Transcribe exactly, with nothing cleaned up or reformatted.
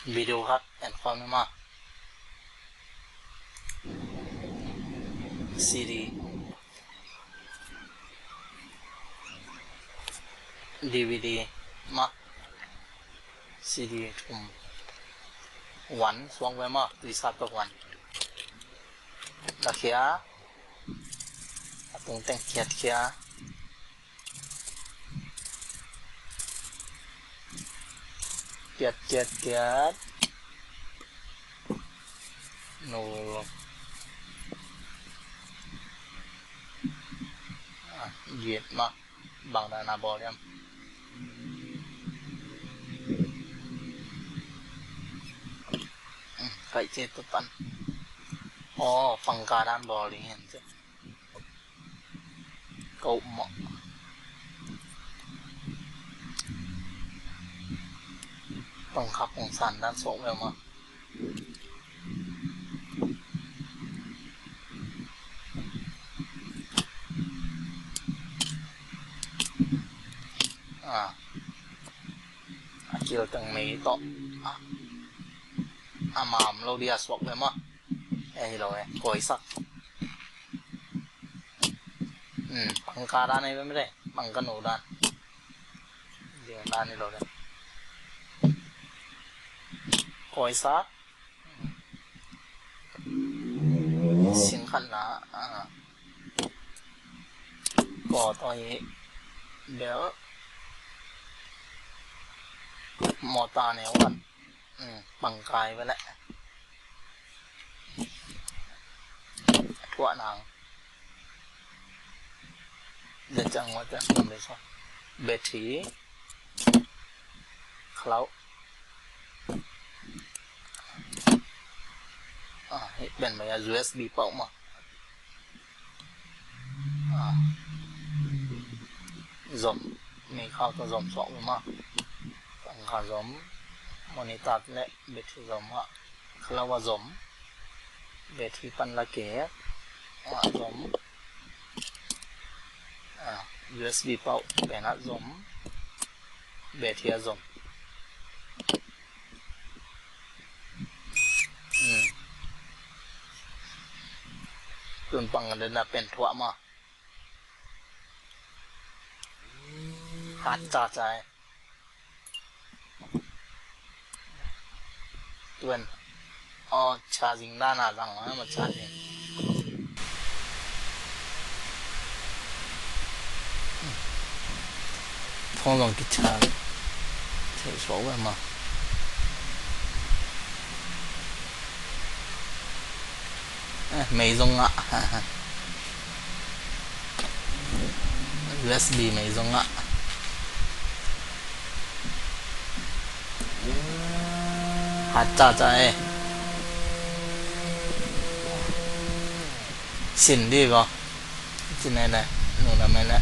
Video khat en khawm ni maw. CD, DVD maw. CD thum. One suak ve maw. Tuisa pek one. La khia. A tung teng khiat khia. Kiat, kiat, kiat. No. Ah, giat maw. Bang dan a bawl hiam? Kaih ciat tua tan. Aw, pangka dan bawl ding hiam cih. Ko mawh. Pangkha pangsan dan suak ve maw. Ah. A kil teng mei tawh. Ah. A mam lo dia suak ve maw. Eh, hi lo eh. Kawisak. Hmm, pangka dan ei ve mede. Pangka no dan. Dia dan hi lo de. Kawisak. Sing khat na. Ah. Ko to hi. Bel. Mawta neu khat. Hmm, pangkai ve leh. Thuah nang. Dia ciang wa ciang kum le so. Battery. Khalau. Ah, hih pen mai a USB pau maw. Ah. Zom. Mei khau tawh zom suak ve maw. Pangkha zom. Monitor le battery zom ah. Khalau a zom. Battery pan la kek. Ah, zom. Ah, USB pau pen ah zom. Battery ah zom. Hmm. Tun pang den na pen thuah maw. Hat caca ei. Tun. Aw, charging dan a zang maw, maw charging. Phone zong kicharge thei suak ve maw. Eh, mei zong ngah. USB mei zong ngah. Hat caca eh. Sin di ko. Sin ne ne. Nu na me ne.